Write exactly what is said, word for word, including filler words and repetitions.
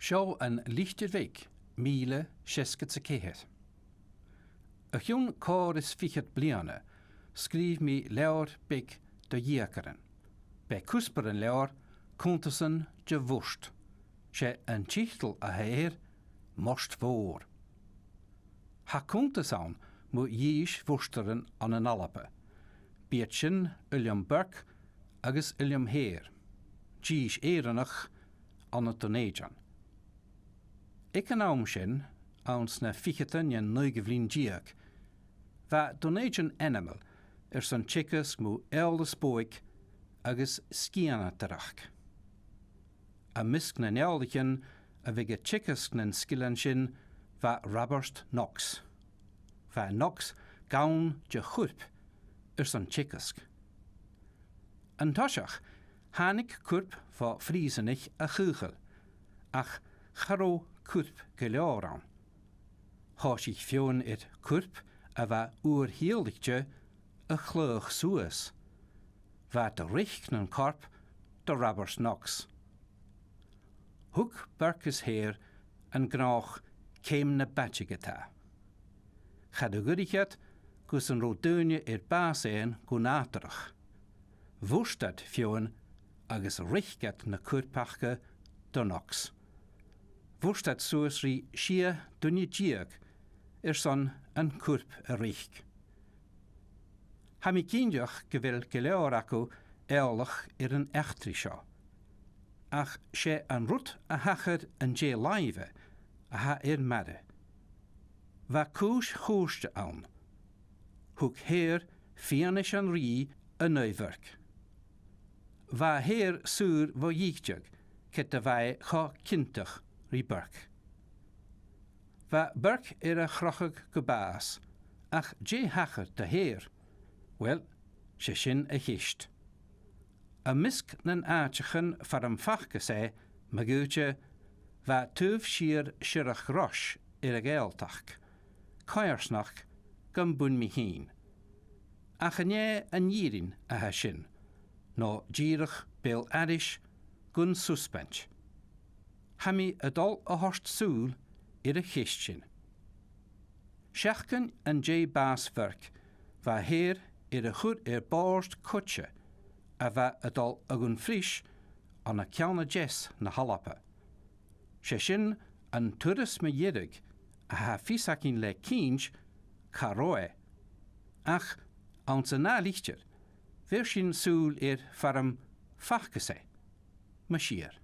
Seo an Litir Bheag, mìle seasgad 's a ceithir. O chionn còrr is fichead bliadhna, sgrìobh mi leabhar beag do dheugairean. B' e cuspair an leabhair Cunntasan de Mhurt. 'S e an tiotal a th' air Murt Mhòr. Tha cunntas ann mu dhithis mhurtairean ann an Alba. B' iad sin Uilleam Burke agus Uilleam Hare, dithis Èireannach ann an Dùn Èideann. Aig an àm sin, anns na ficheadan den naoidheamh linn deug, bha Dùn Èideann ainmeil airson teagasg mu eòlas bodhaig agus sgianadaireachd. Am measg nan eòlaichean a bha a' teagasg nan sgilean sin bha Raibeart Knox. Bha Knox gann de chuirp airson teagasg. An toiseach, thàinig cuirp bho phrìosanaich a chaochail, ach cha robh cuirp gu leòr ann. Thòisich feadhainn air cuirp a bha ùr-thiodhlaichte a chladhach suas. Bha iad a' reic nan corp do Raibeart Knox. Thug Burke is Hare an gnothach ceum na b' fhaide ge-tà. Cha do dh'fhuirich iad gus an robh daoine air bàs fhaighinn gu nàdarrach. Mhurt iad feadhainn agus reic iad na cuirp aca do Knox. Mhurt iad suas ri sia duine deug airson an cuirp a reic. Tha mi cinnteach gu bheil gu leòr agaibh eòlach air an eachdraidh seo, ach 's e an rud a thachair an dèidh làimhe a tha air m' aire. Bha cùis chùirte ann. Thug Hare fianais an rìgh an aghaidh Bhurke. Bha Hare saor bho dhìteadh, ged a bha e cho ciontach ri Burke. Bha Burke air a chrochadh gu bàs, ach dè thachair do Hare? Uill, 's e sin a' cheist. Am measg nan àiteachan far am facas e, ma dh'fhaodte, bha taobh siar Siorrachd Rois air a' Ghàidhealtachd, coimhearsnachd gum buin mi fhìn. Ach an e an fhìrinn a tha sin, no dìreach beul-aithris gun susbaint? Tha mi a' dol a thoirt sùil air a' cheist sin. Seachdain an dèidh bàs Bhurke, bha Hare air a chur air bòrd coidse a bha a' dol a Dhùn Phris ann an ceann a deas na h-Alba. 'S e sin an turas mu dheireadh a tha fios againn le cinnt càit an robh e. Ach anns an ath litir, bheir sinn sùil air far am facas e, mas fhìor.